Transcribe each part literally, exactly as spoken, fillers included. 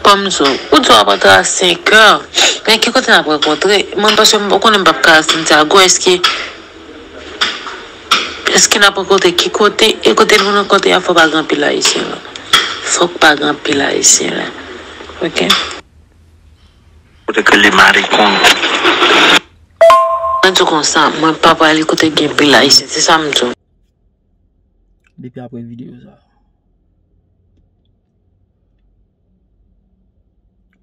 Ban m di w, ou di w ap antre a senk è. Men ki kote n ap rankontre? Mwen, paske m konnen m p ap ka al Santiago, èske, èske n ap rankontre ki kote? E kote nou rankontre a, fò pa gen anpil Ayisyen la. Fòk pa gen anpil Ayisyen la. Ok? Kote ke li marikon. Mwen di w konsa, mwen pa prale kote gen pil Ayisyen, se sa m di w. Depi apre videyo sa.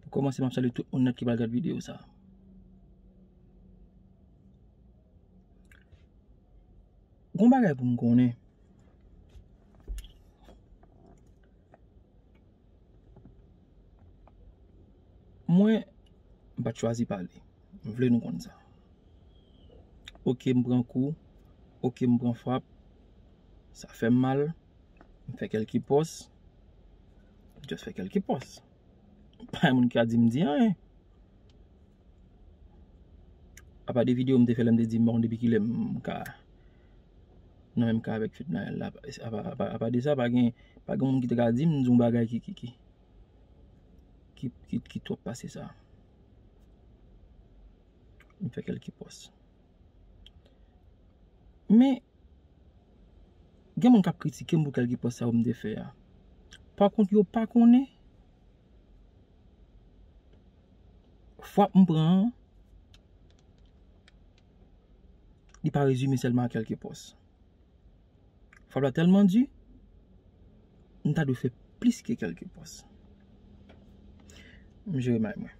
Pou kòmanse, m ap salye tout moun nèt ki pral gad videyo sa. Gon bagay pou m konnen. Mwen, m pa t chwazi pale. M vle nou konn sa. Ok, m pran kou. Ok, m pran frap. Sa fè m mal. M fè kèlke pòs. M just fè kèlke pòs. Pa gen moun ki ka di m di anyen. Apa de videyo m te fè lè m te di m pa konn depi kilè m ka nan menm ka avèk Fednaelle la. Apa, apa, apa de sa, pa gen, pa gen moun ki te ka di m di yon bagay ki, ki, ki, ki, ki, ki twòp pase sa. M fè kèlke pòs. Men, gen moun k ap kritike m pou kèlke pòs sa yo m te fè a. Pa kont, yo pa konnen frap m pran an, li pa rezime sèlman a kèlke pòs. Frap la tèlman di, m ta dwe fè plis ke kèlke pòs. M jere may mwen.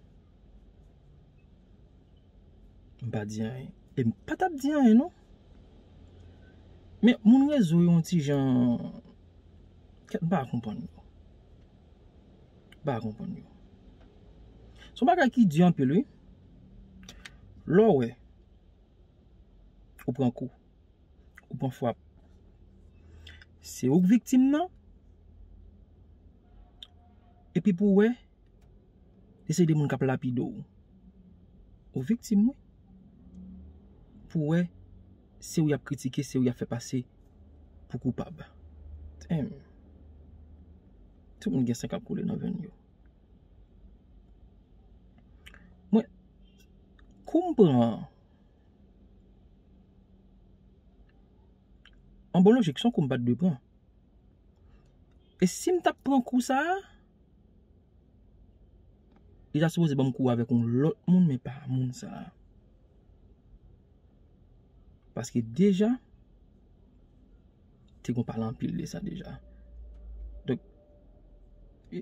M pa di anyen. E m pa t ap di anyen, non. Men moun rezo yo yon ti jan, kèt, m pa konprann yo. M pa konprann yo. Se yon bagay ki di anpil, wi. Lè w wè, ou pran kou, ou pran frap. Se ou k viktim nan. Epi pou w wè, se de moun k ap lapide w. Ou viktim, wi. Pou w wè, se ou y ap kritike, se ou y ap fè pase pou koupab. Damn. Tout moun gen san k ap koule nan venn yo. Mwen, kou m pran an, an bon lojik, se yon kou m pa t dwe pran. E si m t ap pran kou sa a, li ta sipoze ban m kou avèk yon lòt moun, men pa moun sa a. Paske deja, te gon pale anpil de sa deja. Donk, e,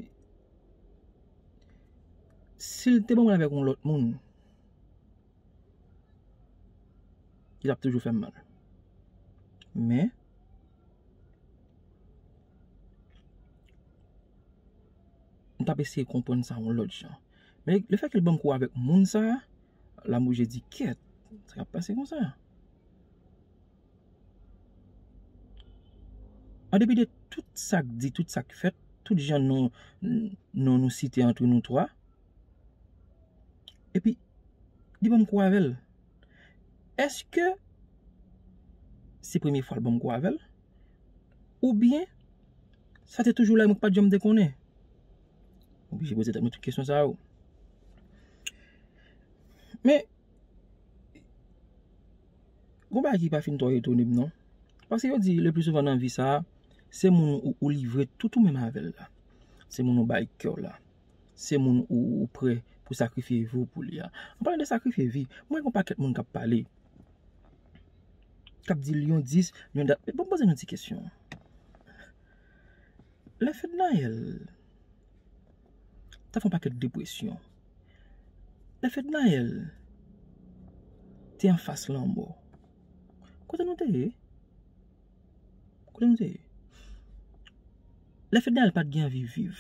si l te ban m l avèk yon lòt moun, li t ap toujou fè m mal. Men, m t ap eseye konprann sa yon lòt jan. Men lefètke l ban m kou avèk moun sa a, la m oblije di, kèt, sa k ap pase konsa? An depi de tout sa k di, tout sa k fèt, tout jan non, non nou site antre nou twa, epi li ban m kou avè l. Èske se premye fwa l ban m kou avè l? Oubyen, sa te toujou la, mwen k pa t janm te konnen? Oblije poze tèt mwen tout kesyon sa yo. Men, gon bagay ki pa fin twò etone m, non. Paske yo di, le pli souvan nan vi sa a, se moun ou, ou livre tout ou menm avè l la. Se moun ou bay kè w la. Se moun ou, ou prè pou sakrifye vi w pou li a. An palan de sakrifye vi, mwen gen yon pakèt moun k ap pale, k ap di Lyon dis, Lyon dat. Men ban m poze nou ti kesyon. Lè Fednaelle t ap fè yon pakèt depresyon, lè Fednaelle te anfas lanmò, kote nou te ye? Kote nou te ye? Lè Fednaelle pa t gen anvi viv,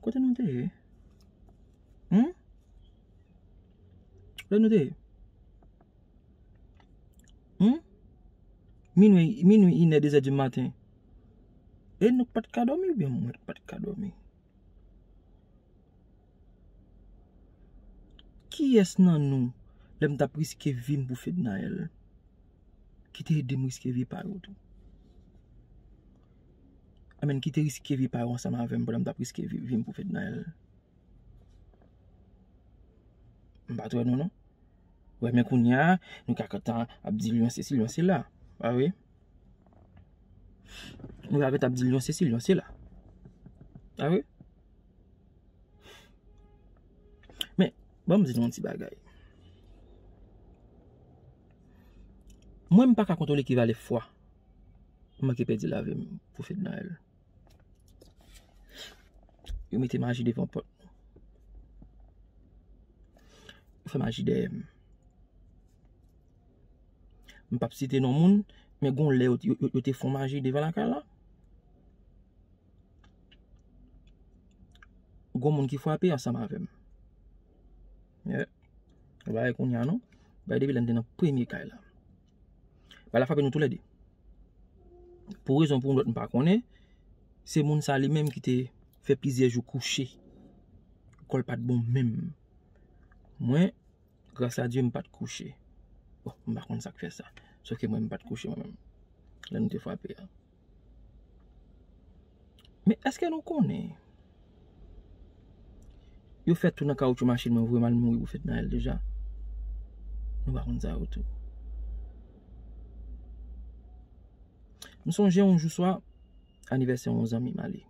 kote nou te ye? Hmm? Kote nou te ye? Hmm? Minwi, minwi, inè, dezè di maten. E nou k pa t ka dòmi oubyen mwen k pa t ka dòmi? Kiyès nan nou, lè m t ap riske vi m pou Fednaelle, ki te ede m riske vi pa yo tou? Amèn, ki te riske vi pa yo ansanm avè m pandan m t ap riske vi, vi m pou Fednaelle? M pa t wè nou non. Wè, men kounye a, nou ka kontan ap di Lyon sesi, Lyon sela. Pa vre? Nou ka kontan ap di Lyon sesi, Lyon sela. Pa vre? Men, ban m di nou yon ti bagay. Mwen, m pa ka kontwole ki valè fwa m manke pèdi lavi m pou Fednaelle. Yo mete maji devan pòt nou. Yo fè maji dèyè m. M p ap site non moun, men gon lè yo, yo, yo, yo te fon maji devan lakay la. Gon moun ki frape ansanm avè m. Yeah. Ou pa wè kounye a non. Bay depi lè n te nan premye kay la. Bay la frape nou toulède. Pou rezon pou yon lòt m pa konnen, se moun sa li menm ki te fè plizyè jou kouche. Kò l pa t bon menm. Mwen, gras a Dye, m pa t kouche. Bon, m pa konn sa k fè sa. Sòf ke mwen, m pa t kouche mwen menm. Lè nou te frape a. Men èske nou konnen yo fè tou nan kawotchou machin mwen voye m al mouri pou Fednaelle deja? Nou pa konn sa yo tou. M sonje yon jou swa, anivèsè yon zanmi m ale.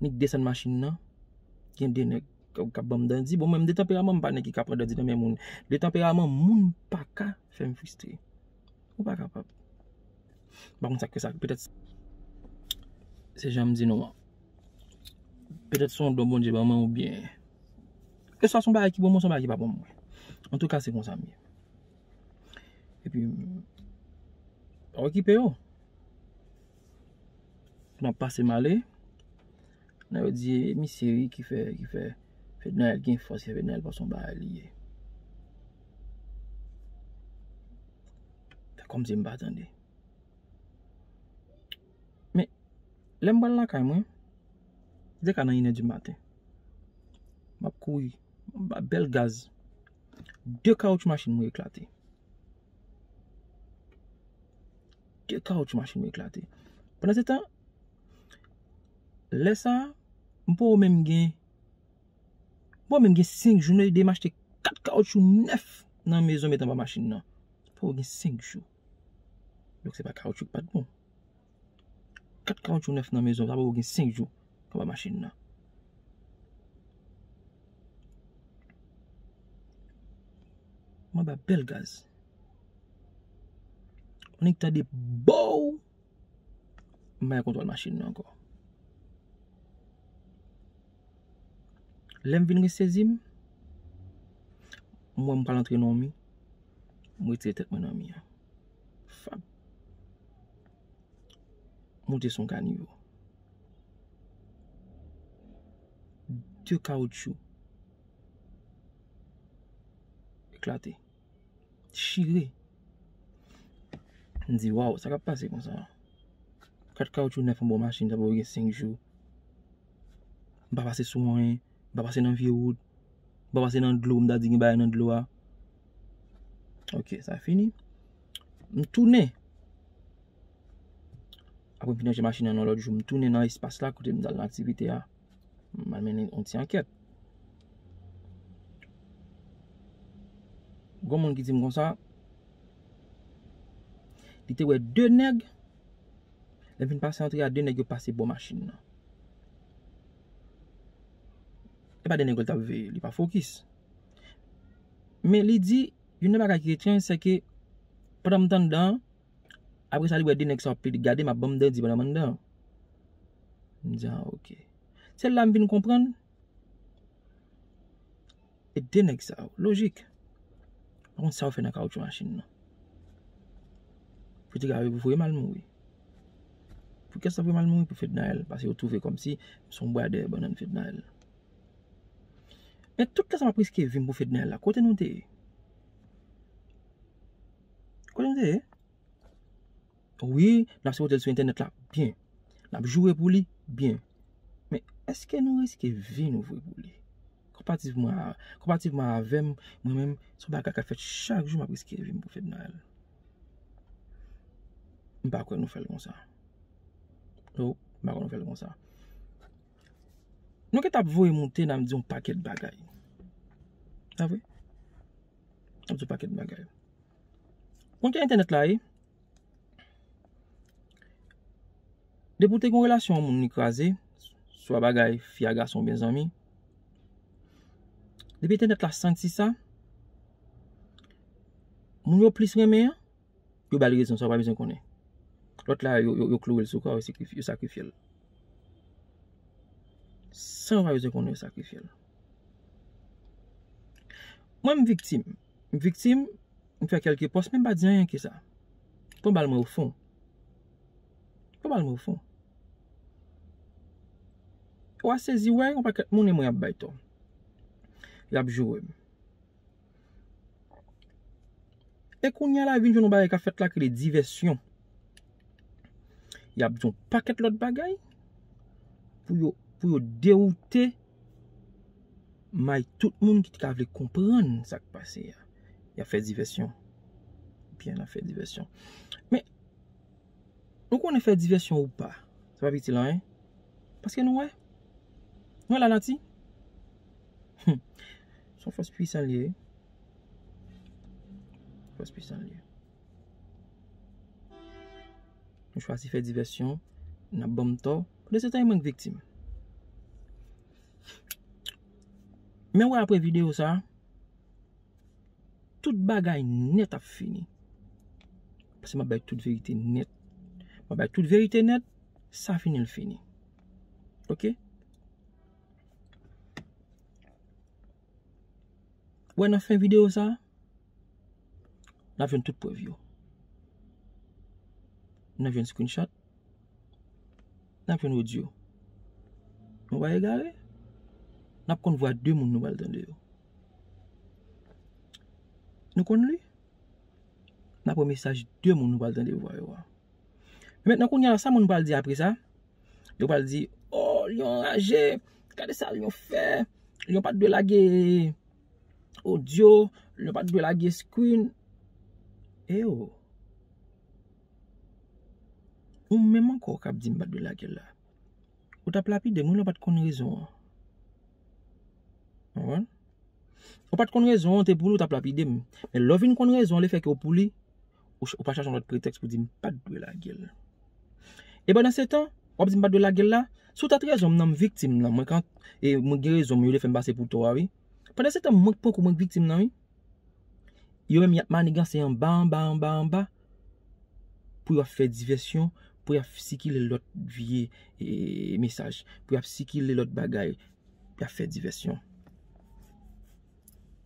Nik desann machin nan, gen de nèg k ap, k ap ban m dandi. Bon, mwen, m de tanperaman, m pa nèg ki ka pran dandi nan men moun. De tanperaman, moun pa ka fè m fristre. Ou pa kapab. M pa konn sa k fè sa. Petèt se jan m di nou an. Petèt se yon don Bondye ban mwen oubyen. Keswa se yon bagay ki bon mwen, se yon bagay ki pa bon mwen. Antouka, se konsa m ye. Epi, pa okipe yo. N ap pase m ale. Nan yo di, e misye wi ki fè, ki fè Fednaelle gen fòs, se Fednaelle pa se yon bagay li ye. Fè kòmsi m pa tande. Men, lè m pral lakay mwen, se te ka nan inè di maten. M ap kouri, m ap ba bèl gaz. De kawotchou machin mwen eklate. De kawotchou machin mwen eklate. Pandan se tan, lè sa a, m poko menm gen, m poko menm gen senk jou, nou ede m achte kat kawotchou nèf nan mezon met anba machin nan. M poko gen senk jou. Donk se pa kawotchou ki pa t bon. Kat kawotchou nèf nan mezon, sa poko gen senk jou anba machin nan. M anba bèl gaz. Mwen tande bow. M pa gen kontwòl machin nan ankò. Lè m vin resezi m, m wè m pral antre nan yon mi. M retire tèt mwen nan mi an. Fap. Moute sou yon kanivo. De kawotchou eklate. Chire. M di, waw, sa k ap pase konsa? Kat kawotchou nèf anba yon machin, sa poko gen senk jou. M pa pase sou anyen, m pa pase nan vye wout, m pa pase nan dlo, m ta di gen bagay nan dlo a. Ok, sa fini. M tounen. Apre m fin ranje machin nan yon lòt jou, m tounen nan espas la kote m t al nan aktivite a. M al mennen yon ti ankèt. Gon moun ki di m konsa, li te wè de nèg, lè m fin pase antre a, de nèg yo pase bò machin nan. E pa de nèg yo l t ap veye, li pa fokis. Men li di, youn nan bagay ki etranj, se ke pandan m t anndan an, apre sa, li wè de nèg sa yo ap pede gade m, ap ban m dandi pandan m anndan an. M di, ah, ok. Se la m vin konprann. E de nèg sa yo, lojik. Pa konn sa yo fè nan kawotchou machin nan. Pou te ka voye m al mouri. Pou kiyès sa voye m al mouri? Pou Fednaelle. Paske yo twouve kòmsi m se yon bwa dèyè bannann Fednaelle. Men tout lè sa m ap riske vi m pou Fednaelle la, kote nou te ye? Kote nou te ye? Wi, n ap sipote l sou entènèt la, byen. N ap joure pou li, byen. Men èske nou riske vi nou vre pou li? Konpativman a, konpativman avè m, mwen menm, se yon bagay k ap fèt chak jou m ap riske vi m pou Fednaelle. M pa kwè nou fè l konsa. No, m pa kwè nou fè l konsa. Nou gentan ap voye moute, n ap di yon pakèt bagay. Pa vre? Ap di w pakèt bagay. Konn jan entènèt la ye. Depi w te gen yon relasyon, yon moun li kraze, swa bagay fi a gason oubyen zanmi. Depi entènèt la santi sa, moun yo plis renmen an, yo ba l rezon san w pa bezwen konnen. Lòt la, yo, yo, yo kloure l sou kwa, yo sakrifye, yo sakrifye l. San w pa bezwen konnen, yo sakrifye l. Mwen, m viktim. M viktim, m fè kèlke pòs, men m pa di anyen ke sa. Pran bal mwen o fon. Pran bal mwen o fon. Ou a sezi wè, yon pakèt moun e mwen y ap bay tò. Y ap joure m. E kounye a la vin jwenn yon bagay k ap fèt la ki rele divèsyon. Y ap di yon pakèt lòt bagay pou yo, pou yo dewoute may tout moun ki t ka vle konprann sa k pase a. Y ap fè divèsyon. Byen, y ap fè divèsyon. Men, nou konnen fè divèsyon ou pa, sa p ap itil anyen. Paske nou wè. Nou wè lanati. Hum. Se yon fòs pwisan li ye. Fòs pwisan li ye. Nou chwazi fè divèsyon, n ap ban m tò. Pandan se tan, e mwen k viktim. Men wè apre videyo sa, tout bagay nèt ap fini. Paske m ap bay tout verite nèt. M ap bay tout verite nèt, sa fini l fini. Oke? Wè nan fen videyo sa, n ap jwenn tout prèv yo. N ap jwenn screenshot. N ap jwenn odyo. Nou pa egare. N ap konn vwa de moun nou pral tande yo. Nou konn li. N ap wè mesaj de moun nou pral tande vwa yo a. Men mentnan kounye a la, sa moun pral di apre sa? Yo pral di, "Oh, Lion anraje, gade sa Lion fè. Lion pa t dwe lage odyo, Lion pa t dwe lage screen." E o. Ou menm ankò k ap di m pa t dwe lage l la. Ou t ap lapide m wi lè w pa t konn rezon an. Konprann? Ou pa t konn rezon an, te pou li w t ap lapide m. Men lè w vin konn rezon an, lefètke w pou li, ou, ch- ou pa chache yon lòt pretèks pou di m pa t dwe lage l. E pandan se tan, w ap di m pa t dwe lage l la, si w t at rezon m nan, m viktim nan, mwen kan, e mwen gen rezon m, yo vle fè m pase pou tò a wi. Pandan se tan, mwen k pran kou, mwen k viktim nan wi. Yo menm y ap maniganse anba, anba, anba, anba. Pou y ap fè divèsyon, pou y ap sikile lòt vye e, mesaj, pou y ap sikile lòt bagay, pou y ap fè divèsyon.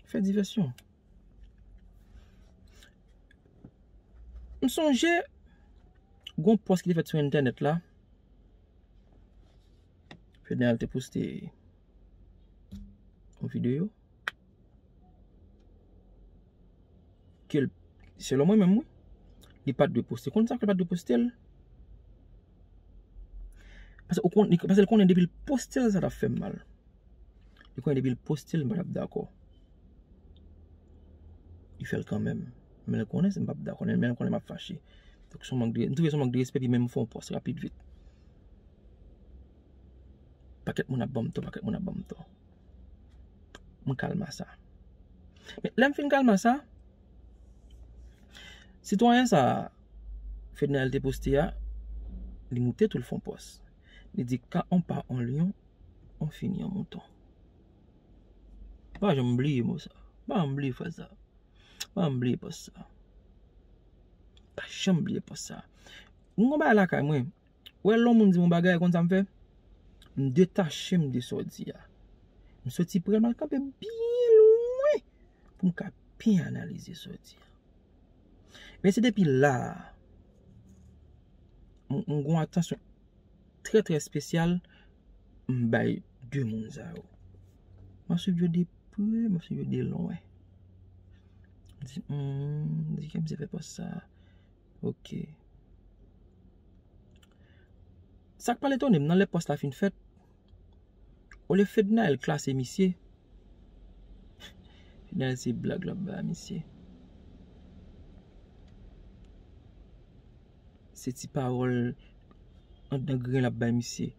Fè divèsyon. M sonje, gon pòs ki te fèt sou entènèt la. Fednaelle te poste yon videyo. Ke l, selon mwen menm, wi, li pa t dwe poste. Konn sa fè l pa t dwe poste l? Paske ou konn, li, paske l konnen depi l poste l, sa t ap fè m mal. Li konnen depi l poste l, m pa t ap dakò. Li fè l kanmenm. Men l konnen si m p ap dakò, men l konnen m ap fache. Donk, se yon mank de, m twouve se yon mank de respè, epi menm m fè yon pòs rapid vit. Pakèt moun ap ban m tò, pakèt moun ap ban m tò. M kalma sa. Men lè m fin kalma sa, sitwayen sa Fednaelle te poste a, li moute tou l fè yon pòs. Li di, "Quand on part en lion, on finit en mouton." Pa janm bliye mo sa. Pa janm bliye fraz sa. Pa janm bliye pòs sa. Pa janm bliye pòs sa. Mwen gon bagay lakay mwen. Wè lè yon moun di m yon bagay, konn sa m fè? M detache m de sa w di a. M soti pre l, m al kanpe byen lwen pou m ka byen analize sa w di a. Men se depi la a, m, m gon atansyon trè, trè espesyal m bay de moun sa yo. M ap swiv yo de pre, m ap swiv yo de lwen. M di, hmm, di kèm se fè pòs sa. Ok. Sa k pral etone m nan lè pòs la fin fèt, olye Fednaelle klase misye, Fednaelle se blag l ap bay misye. Se ti pawòl anndan grenn l ap bay misye.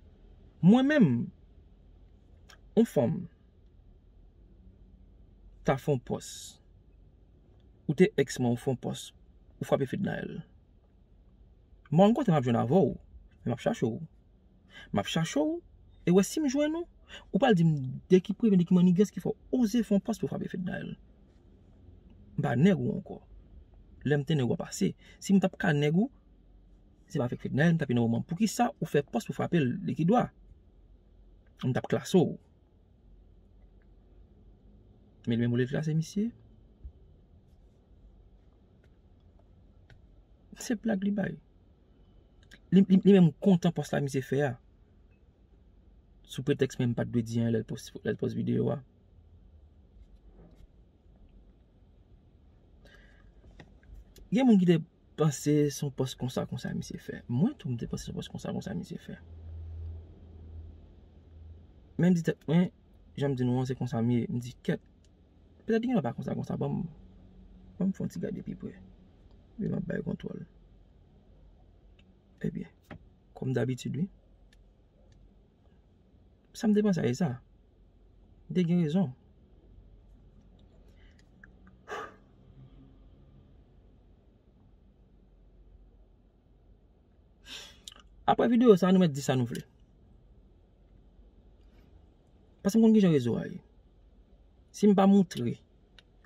Mwen menm, yon fanm ta fè yon pòs. Ou te èks mwen, ou fè yon pòs, ou frape Fednaelle. Mwen, m kontan m ap jwenn avè w, men m ap chache w. M ap chache w, e wè si m jwenn ou, ou pral di m de ki premye, de ki mannigès ki fè w oze fè yon pòs pou w frape Fednaelle. M pa nèg ou ankò. Lè m te nèg ou a pase. Si m t ap ka nèg ou, se pa avèk Fednaelle m t ap ye nan moman. Poukisa ou fè pòs pou frape l, de ki dwa? M t ap klase w. Men li menm ou le klase misye? Se blag li bay. Li, li, li menm kontan pòs la misye fè a. Sou pretèks mwen m pa t dwe di anyen lè l pòs, lè l pòs videyo a. Gen moun ki te panse se yon pòs konsa, konsa misye fè. Mwen tou, m te panse se yon pòs konsa, konsa misye fè. Men m di tèt mwen, jan m di nou an, se konsa m ye. M di, kèt, petèt li gen dwa pa konsa, konsa. Ban m, ban m fè yon ti gade pi pre. Epi m ap bay kontwòl. Ebyen, kòm dabitid, wi. Sa m te panse a ye sa. M te gen rezon. Apre videyo sa, nou mèt di sa nou vle. Paske m konn kijan rezo a ye. Si m pa moutre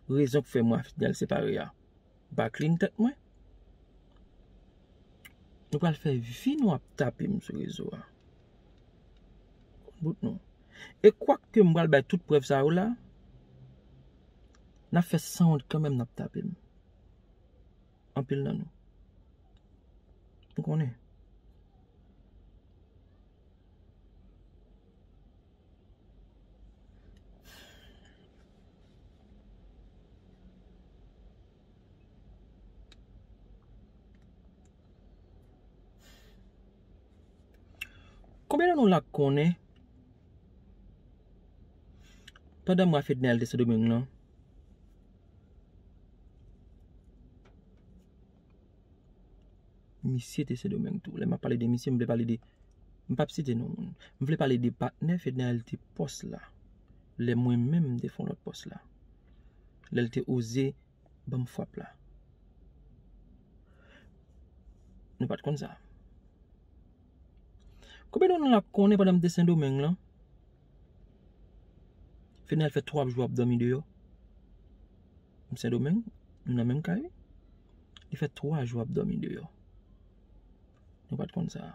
rezon k fè mwen a Fednaelle separe a, m pa clean tèt mwen, nou pral fè vi nou ap tape m sou rezo a. Bout nou. E kwak ke m pral bay tout prèv sa yo la, n ap fè sanwont kanmenm, n ap tape m. Anpil nan nou. M konnen. Konbyen nan nou la k konnen, pandan mwen a Fednaelle te Sendomeng lan, misye te Sendomeng tou. Lè m ap pale de misye, m vle pale de, m p ap site non moun. M vle pale de patnè Fednaelle te pòs la. Lè mwen menm m te fè yon lòt pòs la. Lè l te oze ban m frap la. Nou pa t konn sa. Konbyen nan nou la konnen pandan m te Sendomeng lan, Fednaelle fè twa jou ap dòmi deyò? M Sendomeng, nou nan menm kay, wi. Li fè twa jou ap dòmi deyò. Nou pa t konn sa.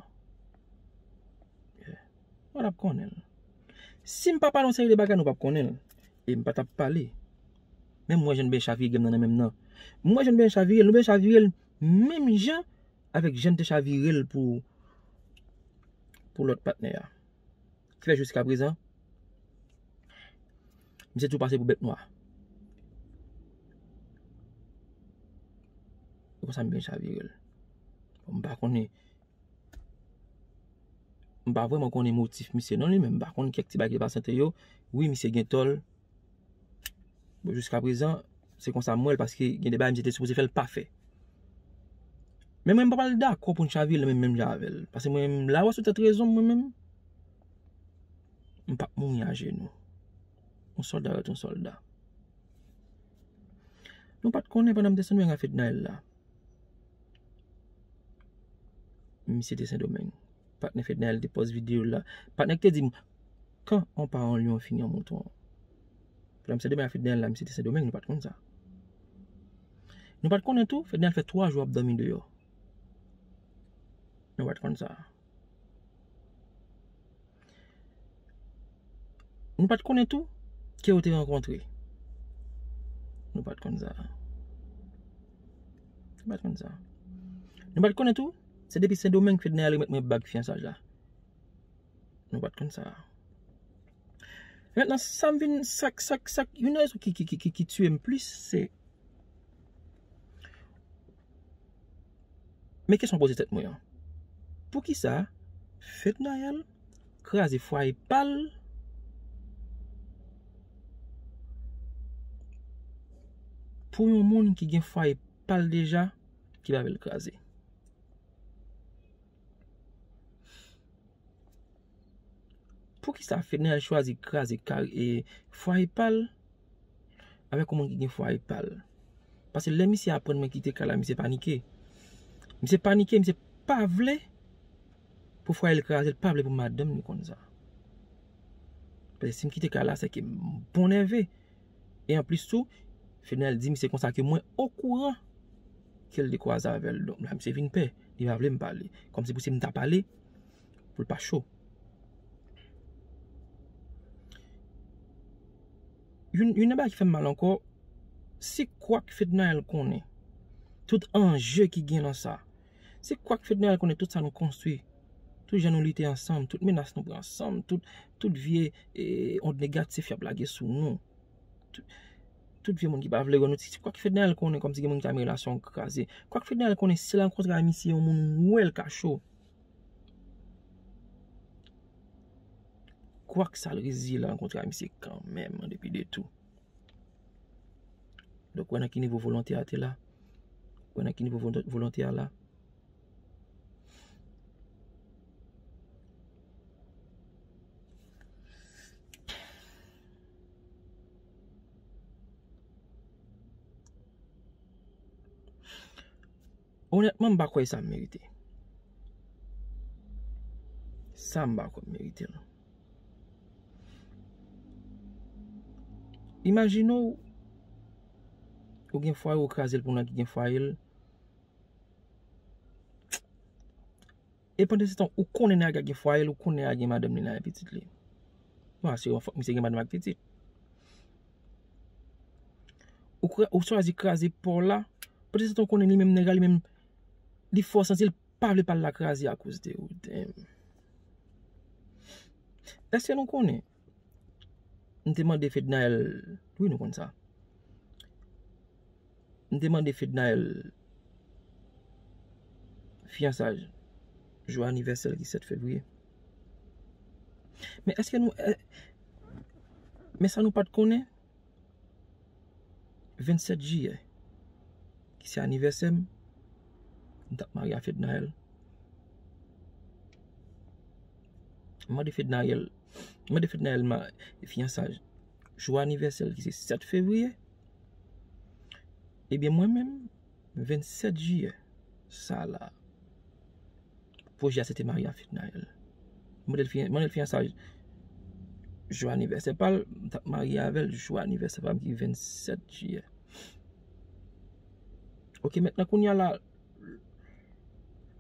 Yeah. Nou t ap konnen l. Si m pa pale yon seri de bagay, nou p ap konnen l. E m pa t ap pale. Men m wè jan l byen chavire m nan, nan menm nan. M wè jan l byen chavire l, nou byen chavire l menm jan avèk jan l te chavire l pou, pou lòt patnè a. Ki fè jiskaprezan, misye tou pase pou bèt nwa. E konsa m byen chavire l. Bon, m pa konnen, m pa vrèman konnen motif misye non li, men m pa konn kèk ti bagay ki te pase ant yo. Wi, misye gen tò l. Bon, jiskaprezan, se konsa m wè l, paske gen de bagay misye te sipoze fè l pa fè. Men mwen, m pa pral dakò pou n chavire l menm, menm jan avè l. Paske mwen, m la wè sou tèt rezon m, mwen menm. M p ap mouri ajenou. Yon sòlda rete yon sòlda. Nou pa t konnen pandan m te Sendomeng a Fednaelle la. Misye te Sendomeng. Patnè Fednaelle te pòs videyo la. Patnè ki te di m, quand on part en lion, on finit en mouton. Pandan m Sendomeng a Fednaelle la, misye te Sendomeng, nou pa t konn sa. Nou pa t konnen tou, Fednaelle fè twa jou ap dòmi deyò. Nou pa t konn sa. Nou pa t konnen tou ke yo te rankontre. Nou pa t konn sa. Nou pa t konn sa. Nou pa t konnen tou, se depi Sendomeng Fednaelle remèt mwen bag fiyansaj la. Nou pa t konn sa. Mentnan, sa m vin, sa k, sa k, sa k, youn nan rezon ki, ki, ki, ki, ki tiye m plis, se Men kesyon m poze tèt mwen an, poukisa Fednaelle kraze fwaye pa l pou yon moun ki gen fwaye pa l deja ki pa vle l kraze? Poukisa Fednaelle chwazi kraze kar-, e, fwaye pa l avèk yon moun ki gen fwaye pa l? Paske lè misye aprann mwen kite kay la, misye panike. Misye panike, misye pa vle pou fwaye l kraze, l pa vle pou madanm li konn sa. Paske si m kite kay la, se ke m bon nève. E anplis tou, Fednaelle di misye konsa ke mwen okouran ke l te kwaze avè l. Donk la, misye vin pè. Li pa vle m pale. Kòmsi pou si m ta pale, pou l pa cho. Youn, youn nan bagay ki fè m mal ankò, se kwak Fednaelle konnen. Tout anje ki gen nan sa. Se kwak Fednaelle konnen tout sa nou konstwi. Tout jan nou lite ansanm, tout menas nou pran ansanm, tout, tout vye eh, ond negatif y ap lage sou nou. Tout, tout vye moun ki pa vle wè nou, se kwak Fednaelle konnen kòmsi gen moun ki ta renmen relasyon an kraze. Kwak Fednaelle konnen si l rankontre a misye yon moun wè l ka cho. Kwak sa l reziye l rankontre a misye kanmenm, an depi de tou. Donk, wè nan ki nivo volonte a te la. Wè nan ki nivo volon- volonte a la. Onètman, m pa kwè sa m merite. Sa m pa kwè m merite l. Imajine w, ou gen fwaye, ou kraze l pou nèg ki gen fwaye l. E pandan se tan, ou konnen nèg la gen fwaye l, ou konnen nèg la gen madanm li la, gen pitit li. Bon, se yon fòk misye gen madanm ak pitit. Ou, kra- ou chwazi kraze pa w la, pandan se tan, ou konnen li menm nèg la, li menm, li fè w santi l pa vle pa l la kraze akoz de ou. Damn. Èske nou konnen? M te mande Fednaelle, wi, nou konn sa. M te mande Fednaelle fiyansaj jou anivèsè l ki sèt fevriye. Men èske nou, è- men sa nou pa t konnen? Vennsèt jiyè, ki se anivèsè m, m t ap marye a Fednaelle. M mande Fednaelle, m mande Fednaelle ma- fiyansaj jou anivèsè l ki se sèt fevriye. Ebyen, mwen menm, vennsèt jiyè, sa la, pwojè a se te marye a Fednaelle. M mande l fiyan- mande l fiyansaj jou anivèsè pa l, m t ap marye avè l jou anivèsè pa m ki vennsèt jiyè. Ok, mentnan kounye a la,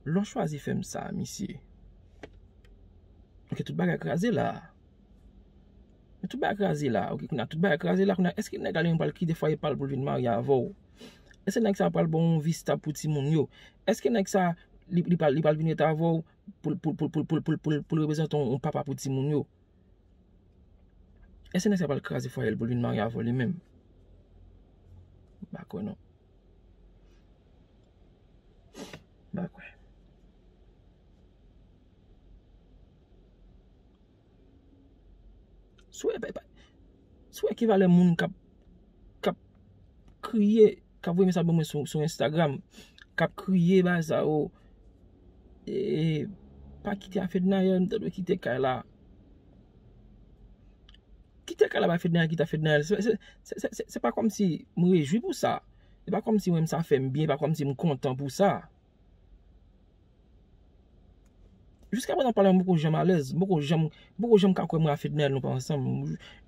lè w chwazi fè m sa, misye. Ok, tout bagay kraze la. Men tout bagay kraze la, ok, kounye a tout bagay kraze la, kounye a, èske nèg la li menm pral kite fwaye pa l pou l vin marye avè w? Èske nèg sa pral ba w yon vi stab pou timoun yo? Èske nèg sa, li, li pral, li pral vin ret avè w pou l, pou l, pou l reprezante yon, yon papa pou timoun yo? Èske nèg sa pral kraze fwaye l pou l vin marye avè w li menm? M pa kwè non. M pa kwè. Si w wè, pa- pa- si w wè ki valè moun k ap, k ap kriye, k ap voye mesaj ban mwen sou, sou Instagram, k ap kriye bagay sa yo, e, pa kite a Fednaelle, m ta dwe kite kay la. Kite kay la bay Fednaelle, kite a Fednaelle. Se, se, se, se, se, se pa kòmsi m rejwi pou sa. Se pa kòmsi mwen, sa fè m byen, se pa kòmsi m kontan pou sa. Jiskaprezan pale a mwen, m poko janm alèz, m poko janm, m poko janm ka kwè mwen a Fednaelle nou pa ansanm.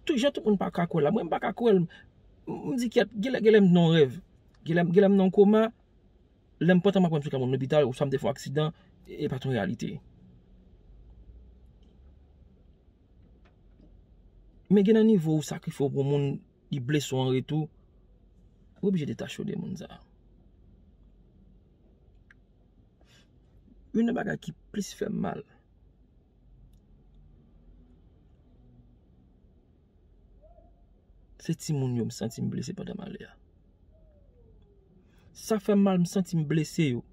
Tout jan tout moun pa ka kwè la, mwen m pa ka kwè l. M, m di kyèt, genlè, genlè m nan yon rèv. Genlè, genlè m nan yon koma, lè m pantan m ap wè m sou ka moun lopital, oswa m te fè yon aksidan, e pa t yon reyalite. Men gen nan nivo ou sakrifye w pou moun, li blese w an retou, ou oblije detache w de moun sa. Youn nan bagay ki plis fè m mal, se timoun yo m santi m blese pandan m ale a. Sa fè m mal, m santi m blese yo.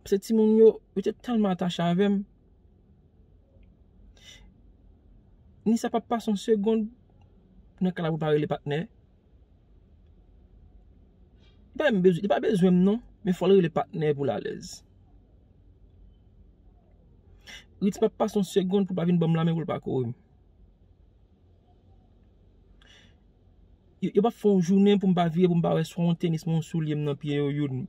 Se timoun yo, yo te tèlman atache avè m. Nisa p ap pase yon segonn nan kay la pou l pa rele patnè. Li pa menm bezwen, li pa bezwen m non, men fò l rele patnè pou l alèz. Ritz p ap pase yon segonn pou l pa vin ban m lanmen, pou l pa kore m. Yo, yo p ap fè yon jounen pou m pa vire, pou m pa wè swa yon tenis, mwen yon soulye m nan pye yo, youn.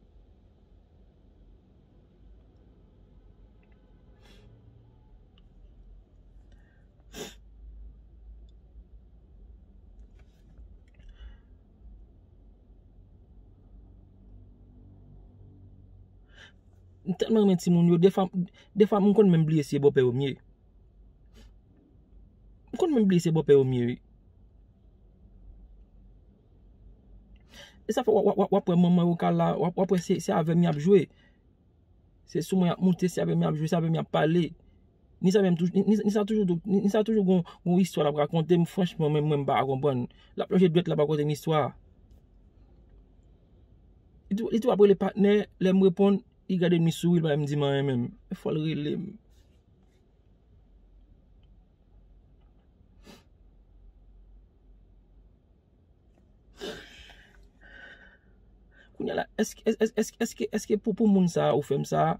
M tèlman renmen timoun yo, defwa, defwa m konn menm bliye si e bòpè yo m ye. M konn menm bliye se bòpè yo m ye, wi. E sa fè w, w, w, w ap wè manman yo ka la, w ap, w ap wè se, se avè m y ap jwe. Se sou mwen y ap moute, se avè m y ap jwe, se avè m y ap pale. Ni sa menm toujou, ni, ni sa toujou, ni, ni sa toujou gon, gon istwa l ap rakonte m, franchman, menm mwen m pa ka konprann. L ap lonje dwèt, l ap rakonte m istwa. Li tou, li tou ap rele patnè, lè m reponn, li gade m, li souri, li pa menm di m anyen menm. E fò l rele m. Kounye a la, èske, èske, èske, èske, èske pou, pou moun sa a ou fè m sa a?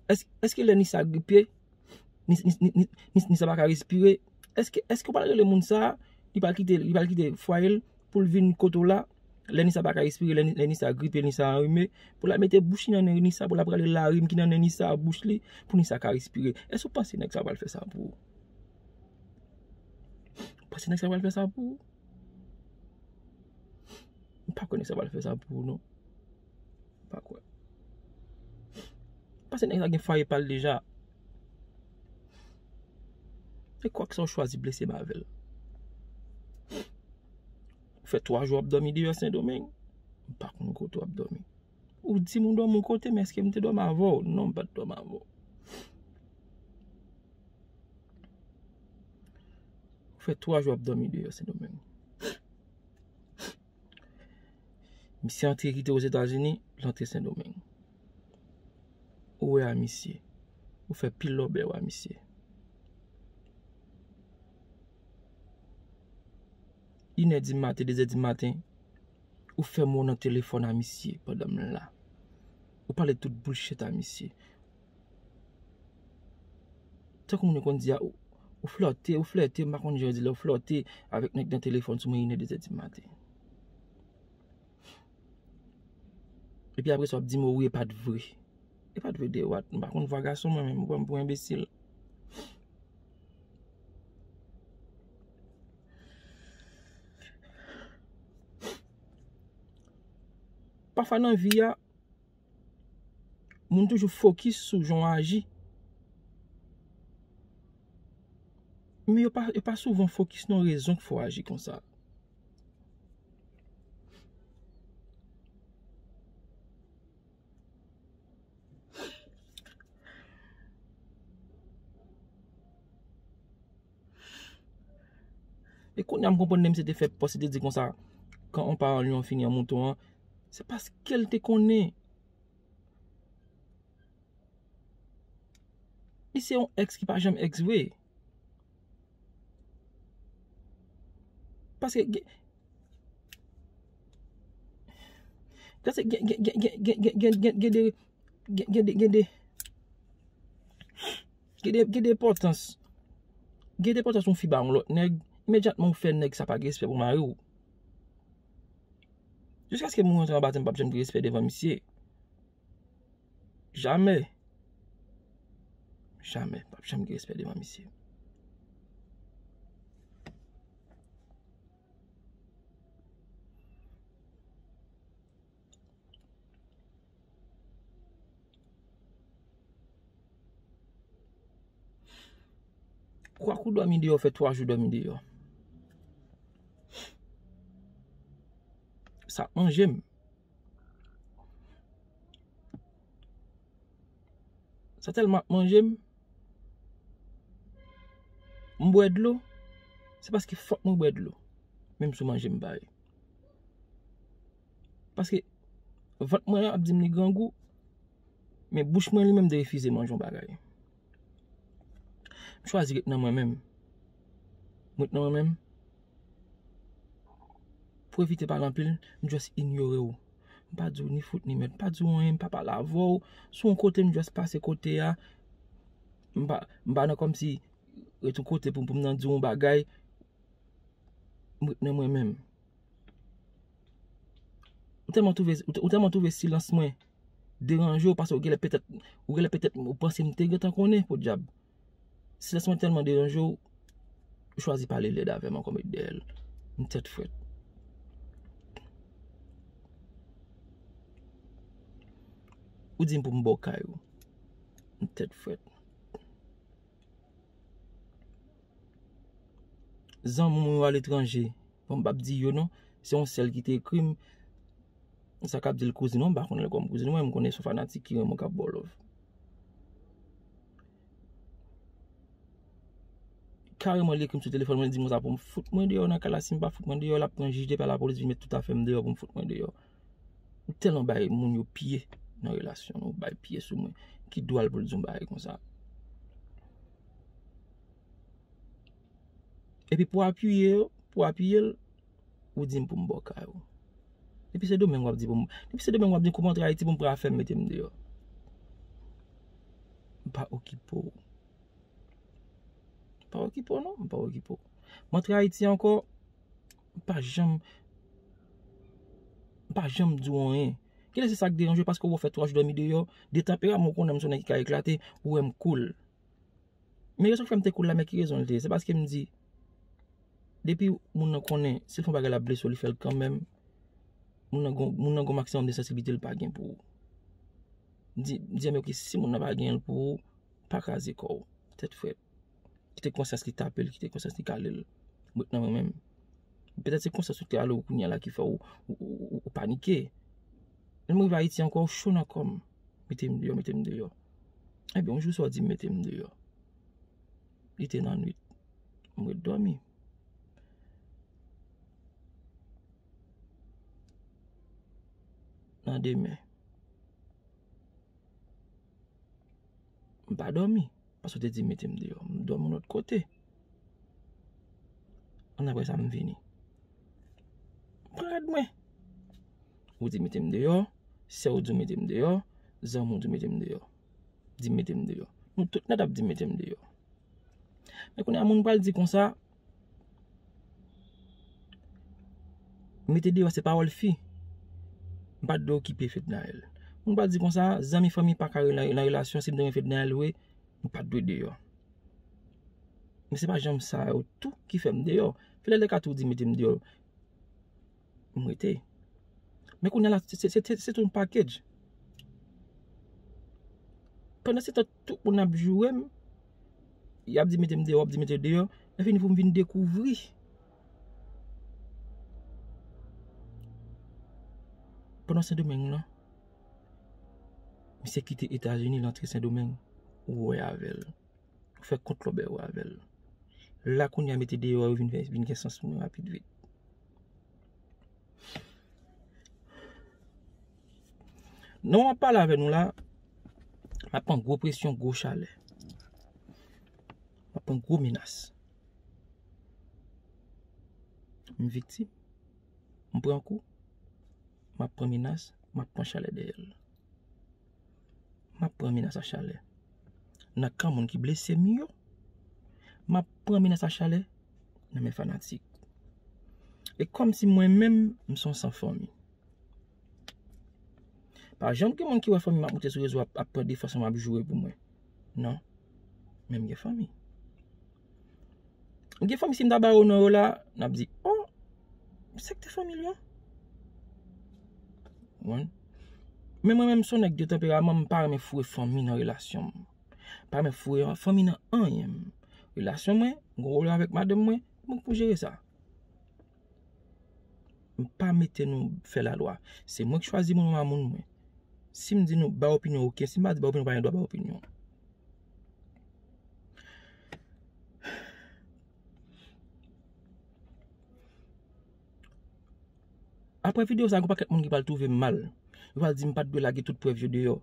Èske, èske lè Nisa gripe, Nis-, Nis-, Nis-, Nis-, Nis-, Nisa pa ka respire? Èske, èske w pral rele moun sa a, li pral kite, li pral kite fwaye l pou l vin kote w la? Lè Nisa pa ka respire, lè, lè Nisa gripe, Nisa anrime, pou l al mete bouch li nan nen Nisa, pou l ap rale larim ki nan nen Nisa a bouch li, pou Nisa ka respire. Èske w panse nèg sa pral fè sa pou ou? Ou panse nèg sa pral fè sa pou ou? M pa kwè nèg sa pral fè sa pou ou, non. M pa kwè. Paske nèg la gen fwaye pa l deja. E kwak sa w chwazi blese m avè l. Ou fè twa jou w ap dòmi deyò Sendomeng. M pa konn kote w ap dòmi. Ou di m ou dòmi yon kote, men èske m te dòmi avè w? Non, m pa t dòmi avè w. Ou fè twa jou w ap dòmi deyò Sendomeng. Misye antre kite Ozetazini, l antre Sendomeng. Ou wè a misye. Ou fè pil lòbèy a misye. Inè di maten, dezè di maten, ou fè mo nan telefòn a misye pandan m la. Ou pale tout bullshit a misye. Tankou moun yo konn di a, ou, ou flòte, ou flète, m pa konn jan yo di lè ou flòte avèk nèg nan telefòn sou mwen inè dezè di maten. Epi apre sa w ap di m, o wi, e pa t vre. E pa t vre de what? M pa konn vwa gason mwen menm, ou pran m pou enbesil. Pafwa nan vi a, moun toujou fokis sou jan w aji. Men yo pa, yo pa souvan fokis nan rezon k fè w aji konsa. E kounye a m konprann lè misye te fè pòs, li te di konsa, quand on parle, on finit en mouton an, se paske l te konnen. Li se yon èks ki pa janm èks vre. Paske gen, paske gen, gen, gen, gen, gen, gen, gen, gen, gen de, gen, gen de, gen de, gen de, gen de enpòtans. Gen de enpòtans yon fi ba yon lòt nèg, imedyatman ou fè nèg sa pa gen respè pou mari w. Jiskaske moun rantre anba tè m p ap janm gen respè devan misye. Jamè. Jamè. P ap janm gen respè devan misye. Kwakou dòmi deyò, fè twa jou dòmi deyò. Sa ap manje m. Sa tèlman ap manje m. M bwè dlo. Se paske fòk mwen bwè dlo. Menm si w manje m pa ye. Paske vant mwen ap di m li grangou, men bouch mwen li menm te refize manje yon bagay. M chwazi ret nan mwen menm. M ret nan mwen menm. Pou evite pale anpil, m just inyore w. M pa di w ni fout ni mèd, m pa di w anyen, m pa pale avè w. Si w yon kote, m just pase kote a. M pa, m pa nan kòmsi ret yon kote pou, pou m nan di yon bagay, m ret nan mwen menm. Ou tèlman twouve, ou, ou tèlman twouve silans mwen deranje w, paske ou genlè petèt, ou genlè petèt, ou panse m te gentan konnen, podyab. Silans mwen tèlman deranje w, ou chwazi pale lèd avè m ankò, m ret dèyè l. M tèt frèt. Ou di m pou m ba w kay ou. M tèt frèt. Zanmi mwen yo aletranje. Bon, m p ap di yo non. Se yon sèl ki te ekri m. Sa k ap di l kouzin mwen, m pa konn li kòm kouzin mwen, m konnen se yon fanatik ki renmen w k ap ba w love. Kareman li ekri m sou telefòn mwen, li di m konsa pou m fout mwen deyò nan kay la, si m pa fout mwen deyò, l ap pran jij de pa lapolis vin met tout afè m deyò pou m fout mwen deyò. Ou tèlman bay moun yo pye nan relasyon nou, bay pye sou mwen. Ki dwa l pou l di yon bagay konsa? Epi pou apiye yo, pou apiye l, ou di m pou m ba w kay ou. Depi Sendomeng w ap di pou m, depi Sendomeng w ap di pou m antre Ayiti pou m pran afè m mete m deyò. M pa okipe w. M pa okipe w non, m pa okipe w. M antre Ayiti ankò, m pa janm, m pa janm di w anyen. Genlè se sa k deranje w paske w fè twa jou dòmi deyò, de tanperaman w konnen m se yon nèg ki ka eklate, ou wè m cool. Men rezon k fè m te cool la, men ki rezon l te ye? Se paske m di, depi moun nan konnen, si l fè yon bagay l ap blese w, li fè l kanmenm. Moun nan gon, moun nan gon maksimòm de sansiblite l pa gen pou ou. M di, m di, men oke, si moun nan pa gen l pou ou, pa kraze kò w. Tèt frèt. Kite konsyans li tape l, kite konsyans li kale l. M ret nan mwen menm. Petèt se konsyans ou te ale w kounye a la ki fè w, ou, ou, ou, ou panike. Lè m rive Ayiti ankò, ou cho nan kò m. Mete m deyò, mete m deyò. Ebyen, yon jou sa w di m mete m deyò. Li te nan nwit. M ret dòmi. Nan demen, m pa dòmi. Paske w te di mete m deyò. M dòmi yon lòt kote. Annapre sa, m vini. M pran rad mwen. Ou di mete m deyò. Sè w di w mete m deyò. Zanmi w di w mete m deyò. Di mete m deyò. Nou tout nèt ap di mete m deyò. Men kounye a, moun pral di konsa, mete deyò se pawòl fi. M pa t dwe okipe Fednaelle. Moun pral di konsa, zanmi fanmi pa ka nan, nan relasyon, si m te renmen Fednaelle vre, m pa t dwe deyò. Men se pa janm sa yo tou ki fè m deyò. Fednaelle ka tou di mete m deyò. M rete. Men kounye a la, se, se, se, se tout yon package. Pandan se tan, tout moun ap joure m, y ap di mete m deyò, w ap di mete deyò. Lè fini pou m vin dekouvri. Pandan Sendomeng lan, misye kite Etazini, l antre Sendomeng, ou wè avè l. Ou fè kont lòbèy ou avè l. La kounye a mete deyò yo vin fè, vin gen sans pou mwen rapid vit. Nan w ap pale avè nou la, m ap pran gwo presyon, gwo chalè. M ap pran gwo menas. M viktim. M pran kou. M ap pran menas, m ap pran chalè dèyè l. M ap pran menas a chalè nan kan moun ki blese m yo. M ap pran menas a chalè nan men fanatik. E kòmsi mwen menm, m se yon san fanmi. Pa janm gen moun ki wè fanmi m ap moute sou rezo ap, ap pran defans mwen, ap joure pou mwen. Non. Men m gen fanmi. M gen fanmi, si m ta ba yo non yo la, n ap di, oh, se ki te fanmi l yo. Konprann? Men mwen menm, m se yon nèg de tanperaman, m pa renmen foure fanmi nan relasyon m. M pa renmen foure fanmi nan anyen m. Relasyon mwen, m gen pwoblèm avèk madanm mwen, mwen pou jere sa. M pa mete nou fè lalwa. Se mwen ki chwazi moun mwen a moun mwen. Si m di nou bay opinyon, oke. Si m pa di bay opinyon, pa gen dwa bay opinyon. Apre videyo sa, gen pakèt moun ki pral twouve m mal. Yo pral di m pa t dwe lage tout prèv yo deyò.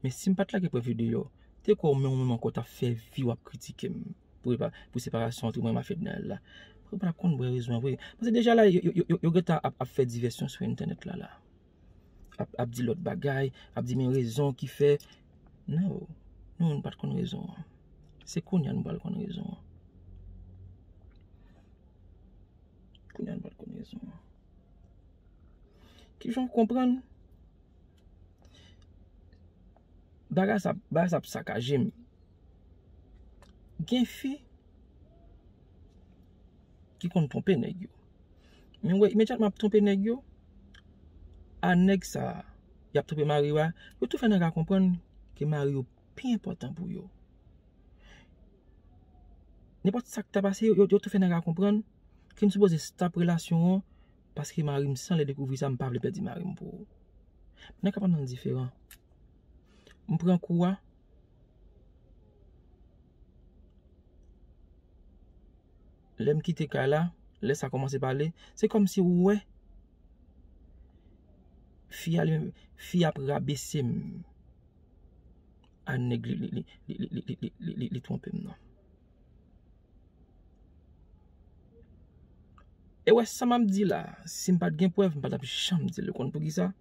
Men si m pa t lage prèv yo deyò, te kwè w menm, ou menm ankò t ap fè vi w ap kritike m pou repa-, pou separasyon ant mwen ak Fednaelle la. Ou pa t ap konn bwè rezon an vre. Paske deja la, yo, yo, yo, yo, yo gentan ap, ap fè divèsyon sou entènèt la, la. Ap, ap di lòt bagay, ap di men rezon ki fè. Non, nou, nou pa t konn rezon an. Se kounye a nou pral konn rezon an. Kounye a nou pral konn rezon an. Kijan w konprann? Bagay sa, bagay sa ap sakaje m. Gen fi ki konn twonpe nèg yo. Men w wè, imedyatman ap twonpe nèg yo, a nèg sa a, y ap twonpe mari yo a, yo tou fè nèg la konprann ke mari yo pi enpòtan pou yo. Nenpòt sa k ta pase, yo, yo, yo tou fè nèg la konprann ke m sipoze stop relasyon an, paske mari m, si anlè dekouvri sa, m pa vle pèdi mari m pou ou. Nèg la pa nan diferan. M pran kou a. Lè m kite kay la, lè sa kòmanse pale, se kòmsi ou wè fi a li menm, fi a ap rabese m a nèg li, li, li, li twonpe m nan. E wè sa m ap di la, si m pa t gen prèv, m pa t ap janm di l. Ou konn poukisa?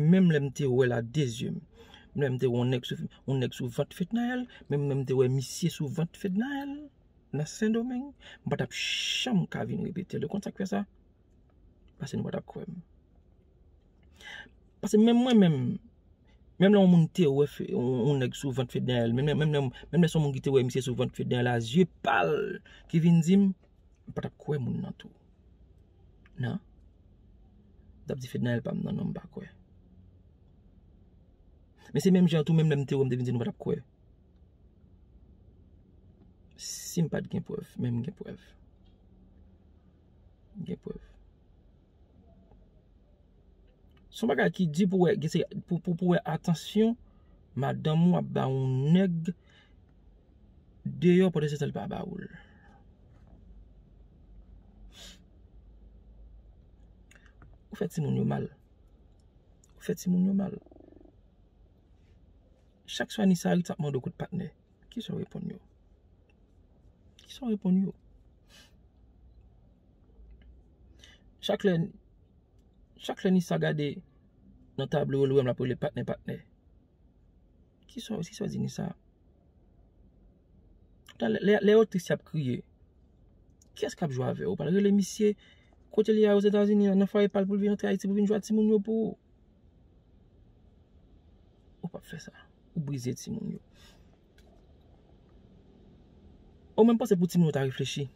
Menm lè m te wè l a de zye m, menm lè m te wè yon nèg sou, yon nèg sou vant Fednaelle, menm lè m te wè misye sou vant Fednaelle nan Sendomeng, m pa t ap janm ka vin repete l. Ou konn sa k fè sa? Paske nou pa t ap kwè m. Paske menm mwen menm, menm lè yon moun te wè fe-, yon, yon nèg sou vant Fednaelle, menm, menm, menm, menm lè se yon moun ki te wè misye sou vant Fednaelle a zye pa l ki vin di m, m pa t ap kwè moun nan tou. Non. M t ap di Fednaelle pa m nan, non, m pa kwè. Men se menm jan tou, menm lè m te wè, m te vin di nou pa t ap kwè. Si m pa t gen prèv, men m gen prèv. M gen prèv. Se yon bagay ki di pou wè, gen se, pou, pou, pou wè atansyon madanm ou ap ba yon nèg deyò pandan se tan li pa ba ou l. Ou fè timoun yo mal. Ou fè timoun yo mal. Chak swa Nisa Ritz ap mande w kout patnè, kisa w reponn yo? Kisa w reponn yo? Chak lè, chak lè Nisa gade nan tablo yo, l wè m l ap rele patnè, patnè. Kisa, kisa w di Nisa? Lè, lè, lè yo tris, y ap kriye. Kiyès k ap jwe avè w? Ou pral rele misye kote li ye a Ozetazini an, nan fwaye pa l, pou l vin antre Ayiti pou vin jwe ak timoun yo pou ou? Ou p ap fè sa. Ou brize timoun yo. Ou menm panse pou timoun yo ta reflechi.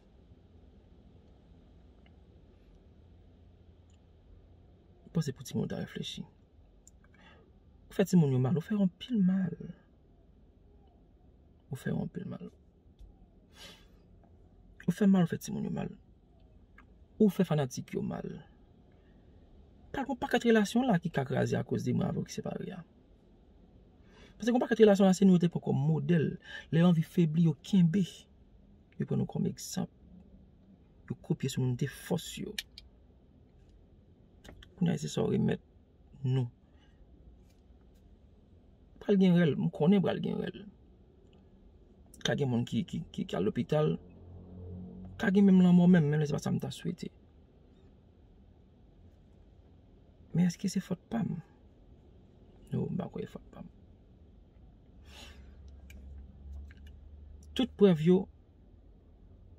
Panse pou timoun yo ta reflechi. Ou fè timoun yo mal, ou fè yo anpil mal. Ou fè yo anpil mal. Ou fè mal, ou fè timoun yo mal. Ou fè fanatik yo mal. Pa gen yon pakèt relasyon la ki ka kraze akoz de mwen avè w ki separe a. Paske gen yon pakèt relasyon la, se nou yo te pran kòm modèl. Lè yo anvi febli, yo kenbe. Yo pran nou kòm egzanp. Yo kopye sou nou, nou te fòs yo. Kounye a, se sa w remèt nou. Pral gen rèl, m konnen pral gen rèl. Ka gen moun ki, ki, ki, ki al lopital. Ka gen menm lanmò menm, menm lè se pa sa m ta swete. Men èske se fòt pa m? No, m pa kwè e fòt pa m. Tout prèv yo,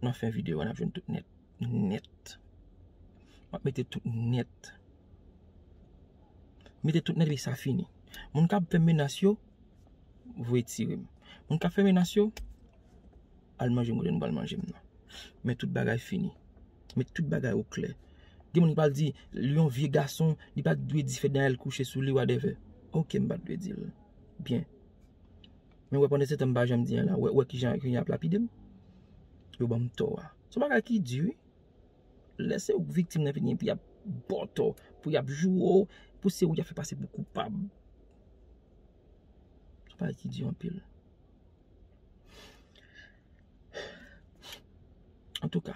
nan fen videyo a, n ap jwenn tout nèt. Nèt. M ap mete tout nèt. Mete tout nèt epi sa fini. Moun k ap fè menas yo, voye tire m. Moun k ap fè menas yo, al manje m kote nou pral manje m nan. Men tout bagay fini. Men tout bagay oklè. Gen moun ki pral di, li yon vye gason, li pa t dwe di Fednaelle kouche sou li, whatever. Oke, m pa t dwe di l. Byen. Men wè, pandan se tan m pa janm di anyen la, wè, wè kijan, kijan y ap lapide m. Yo ban m tò a. Se yon bagay ki di, wi. Lè se ou k viktim nan fini, pou y ap ba w tò, pou y ap joure w, pou se ou y ap fè pase pou koupab. Se yon bagay ki di anpil. Antouka,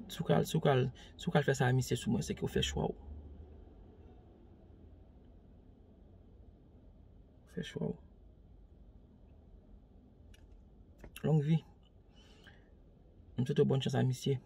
si w ka, si w ka, si w ka fè sa a misye sou mwen, se ke w fè chwa w. Ou fè chwa w. Long vi. M swete w bòn chans a misye.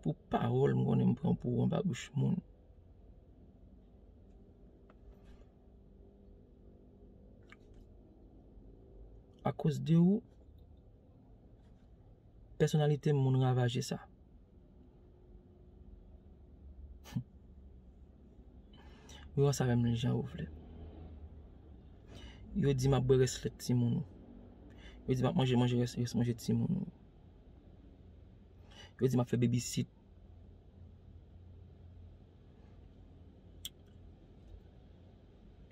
Pou pawòl m konnen m pran pou ou anba bouch moun. Akoz de ou, pèsonalite m moun ravaje sa. Yo sa menm jan ou vle. Yo di m ap bwè rès lèt timoun ou. Yo di m ap manje manje rès, rès manje timoun ou. Yo di m ap fè babysit.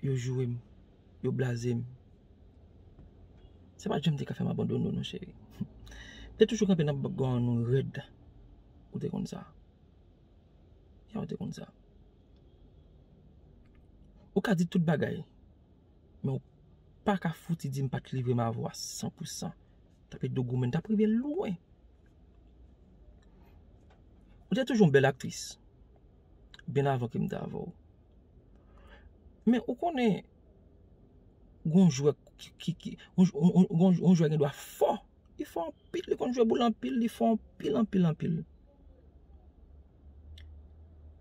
Yo joure m. Yo blaze m. Se pa janm te ka fè m abandone w non, cheri. M te toujou kanpe nan bòkò nou rèd. Ou te konn sa. Ya, ou te konn sa. Ou ka di tout bagay, men ou pa ka fouti di m pa t livre m avè w a san pou san. T ap ede w goumen, t ap rive lwen. Ou te toujou yon bèl aktris, byen avan ke m te avè w. Men ou konnen, gon jwè ki, ki, ki, yon, yon, yon, yon jwè gen dwa fò. Li fò anpil, li konn jwe boul anpil, li fò anpil, anpil, anpil.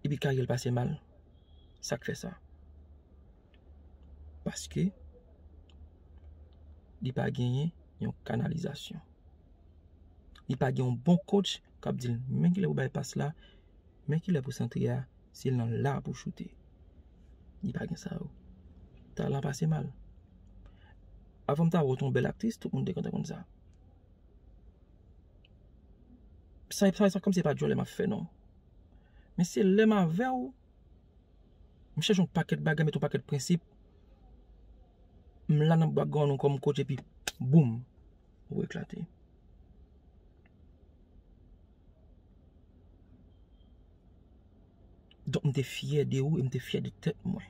Epi karyè l pase mal. Sa k fè sa? Paske li pa genyen yon kanalizasyon. Li pa gen yon bon coach k ap di l, men kilè pou bay pas la, men kilè pou santre a, se nan la pou choute. Li pa gen sa yo. Talan pase mal. Avan m ta wè w te yon bèl aktris, tout moun te kontan konn sa. Sa, sa, sa kòmsi se pa djòlè m ap fè non. Men se lè m avè w, m chanje yon pakèt bagay, met yon pakèt prensip. M la nan bwa grann ou kòm coach epi boum, ou eklate. Donk m te fyè de ou e m te fyè de tèt mwen.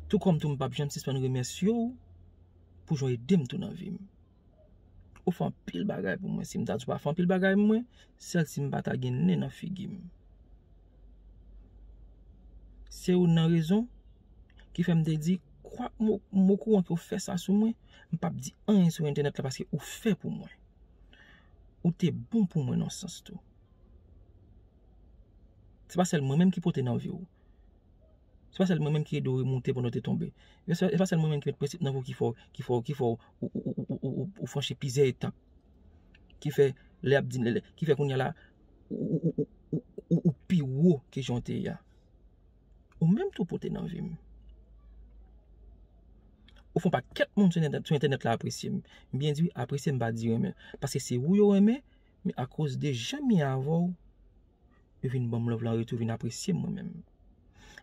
Tou kòm tou m p ap janm sispann remèsye w pou jan w ede m tou nan vi m. Ou fè anpil bagay pou mwen. Si m ta di w pa fè anpil bagay pou mwen, sèl si m pa ta gen nen nan figi m. Se youn nan rezon ki fè m te di, kwak m o- m okouran ke w fè sa sou mwen, m p ap di anyen sou entènèt la paske ou fè pou mwen. Ou te bon pou mwen nan sans tou. Se pa sèl mwen menm ki pote nan vi w. Se pa sèl mwen menm ki ede w remonte pandan w te tonbe. E se, e pa sèl mwen menm ki met prensip nan vi w ki fè w, ki fè w, ki fè w, ou, ou, ou, ou, ou, ou, ou franchi plizyè etap. Ki fè, lè y ap di, lè, lè, ki fè kounye a la, ou, ou, ou, ou, ou, ou pi wo ke jan w te ye a. Ou menm tou pote nan vi m. Ou fè yon pakèt moun sou entènèt, sou entènèt la apresye m. M byen di wi, apresye m pa di renmen. Paske se ou yo renmen, men akoz de jan m ye avè w, yo vin ban m love la an retou, vin apresye m mwen menm.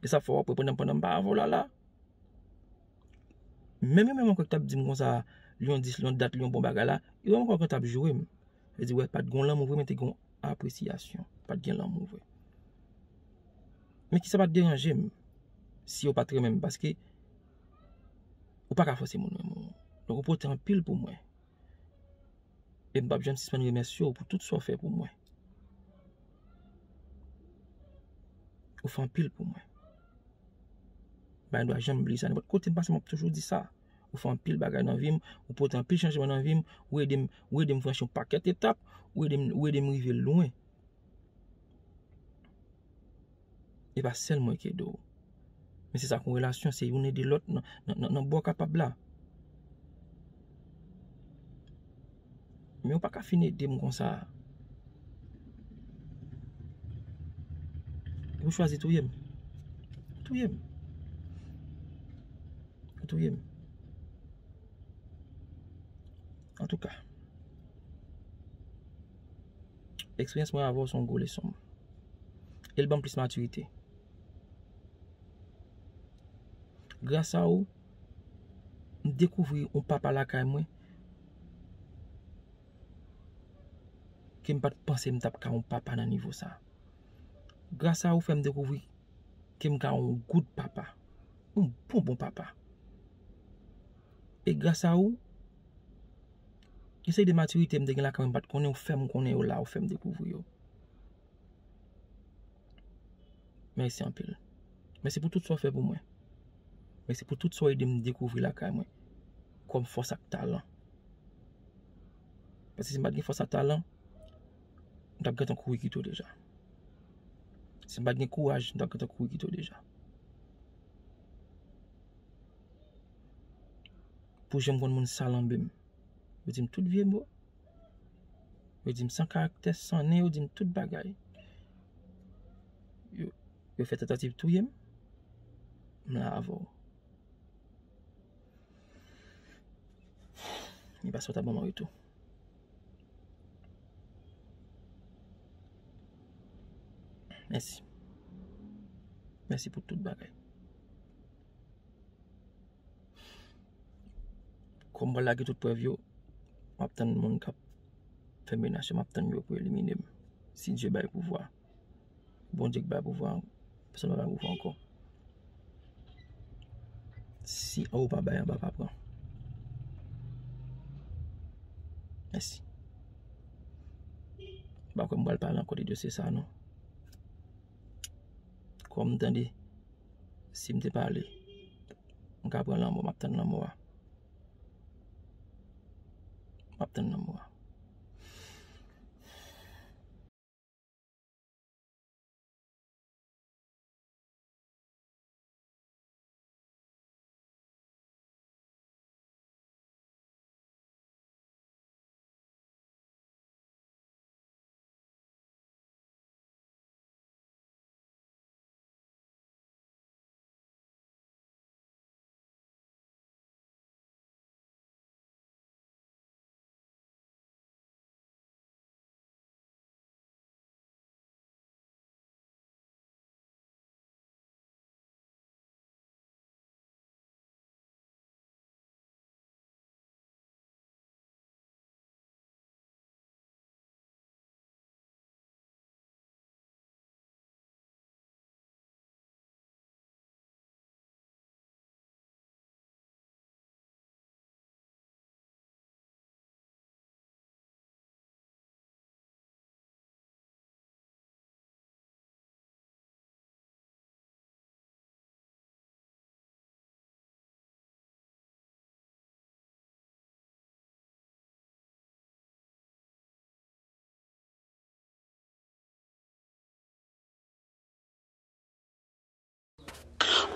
E sa fè w ap wè pandan, pandan m pa avè w la la, menm yo menm ankò ki t ap di m konsa, Lyon dis, Lyon dat, Lyon bon bagay la, yo menm ankò t ap joure m. Yo di, wè, pa t gen lanmou vre, men te gen apresyasyon. Pa t gen lanmou vre. Men ki sa pa t deranje m si yo pa t renmen m, paske ou pa ka fòse moun renmen w. Donk, ou pote anpil pou mwen. E m p ap janm sispann remèsye w pou tout sa w fè pou mwen. Ou fè anpil pou mwen. M pa gen dwa janm bliye sa. Nenpòt kote m pase, m ap toujou di sa. Ou fè anpil bagay nan vi m, ou pote anpil chanjman nan vi m, ou ede m, ou ede m franchi yon pakèt etap, ou ede m, ou ede m rive lwen. E pa sèl mwen ki ede w. Men se sa k yon relasyon, se youn ede lòt nan, nan, nan, nan bò kapab la. Men ou pa ka fin ede m konsa. Epi w chwazi touye m. Touye m. Touye m. Antouka, eksperyans mwen avè w se yon gwo leson. E l ban m plis matirite. Gras a ou, m dekouvri yon papa lakay mwen ke m pa t panse m t ap ka yon papa nan nivo sa. Gras a ou fè m dekouvri ke m ka yon good papa. Yon bon, bon papa. E gras a ou, yon seri de matirite m te gen lakay mwen m pa t konnen, ou fè m konnen yo la, ou fè m dekouvri yo. Mèsi anpil. Mèsi pou tout sa w fè pou mwen. Mèsi pou tout sa w ede m dekouvri lakay mwen kòm fòs ak talan. Paske si m pa t gen fòs ak talan, m t ap gentan kouri kite w deja. Si m pa t gen kouraj, m t ap gentan kouri kite w deja. Pou jan m konn moun salanbe m. Yo di m tout vye mo. Yo di m san karaktè, san nen, yo di m tout bagay. Yo, yo fè tantativ touye m. M la avè w. Li pa sot ap ban m an retou. Mèsi. Mèsi pou tout bagay. Kòm mwen lage tout prèv yo, m ap tann moun k ap fè menas yo, m ap tann yo pou elimine m. Si Dye bay pouvwa. Bondye k bay pouvwa, pèsonn pa bay pouvwa ankò. Si anwo pa bay, anba pa pran. Mèsi. M pa kwè m pral pale ankò de dosye sa a, non. Kòm m tande, si m te pale, m ka pran lanmò, m ap tann lanmò a. M ap tann lanmò a.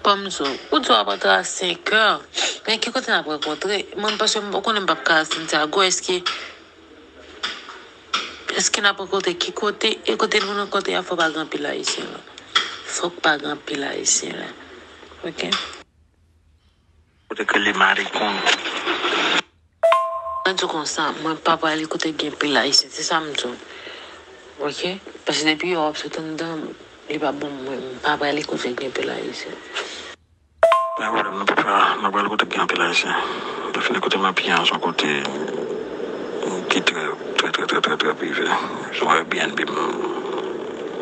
Ban m di w, ou di w ap antre a senk è, men ki kote n ap rankontre? Mwen, paske m konnen m p ap ka al Santiago, èske, èske n ap rankontre ki kote? E kote nou rankontre a, fò pa gen anpil Ayisyen la. Fòk pa gen anpil Ayisyen la. Oke? Kote ke li marikon. Mwen di w konsa, mwen pa prale kote gen pil Ayisyen, se sa m di w. Oke? Paske depi yo ap sot anndan, li pa bon mwen, m pa prale kote gen pil Ayisyen. Pa gen pwoblèm, nou pa prale, nou prale kote gen anpil Ayisyen. Nou fini kote m ap ye an, se yon kote ki trè, trè, trè, trè, trè, trè prive. Se yon Airbnb m,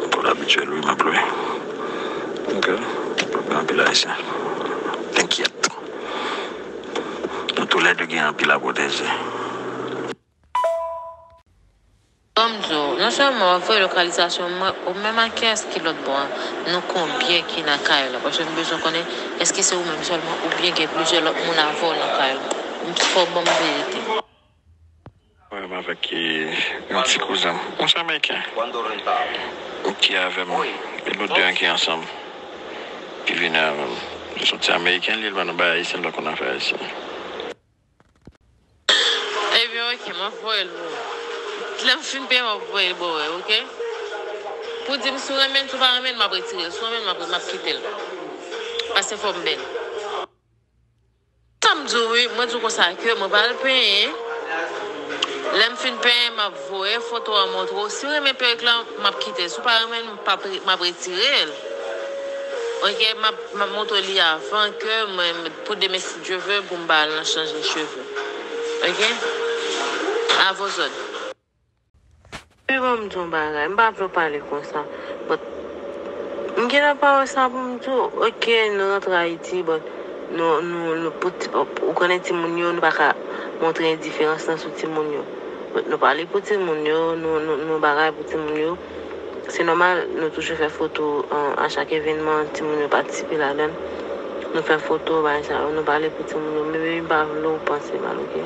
m konn abitye lwe, m ap lwe. Oke? Pa gen anpil Ayisyen. T'inquiète. Nou toulède gen anpil a pwoteje. Ban m di w, non sèlman w ap voye lokalizasyon mwen, ou menm ak kiyès ki lòt bò a? Nou konbyen ki nan kay la? Paske m bezwen konnen, èske se ou menm sèlman oubyen gen plizyè lòt moun avè w nan kay la? M fò w ban m verite. Mwen menm avèk, e, yon ti kouzen m, yon ti ameriken, ki avè m, e nou de anki ansanm, ki vini avè m. Se yon ti ameriken, li, li pa nan bagay ayisyen, li pa konn afè ayisyen. Ebyen, oke, m ap voye l pou ou. Lè m fin peye, m ap voye l ba w, oke? Pou di m si w renmen l, si w pa renmen l, m ap retire l. Si w renmen l, m ap, m ap kite l. Paske fò m bèl. Sa m di w wi, mwen di w konsa ke mwen pral penyen. Lè m fin penyen, m ap voye foto a montre w. Si w renmen perik la, m ap kite l. Si w pa renmen l, m p ap re-, m ap retire l. Oke, m ap, m ap montre w li avan ke mwen, pou demen si Dye vle, pou m ba al nan chanje cheve. Oke? A vos òd. Wi, ban m di w yon bagay. M pa vle w pale konsa. But, m gentan pa wè sa pou m di w. Oke, nou rantre Ayiti, but nou, nou, nou, pou ti, ou konnen timoun yo, nou pa ka montre endiferans lan sou timoun yo. But nou pale pou timoun yo, nou, nou, nou bagay pou timoun yo. Se nòmal, nou toujou fè foto, an, a chak evènman, timoun yo patisipe ladan l. Nou fè foto, bagay sa yo, nou pale pou timoun yo. Men, men, m pa vle w panse mal, oke?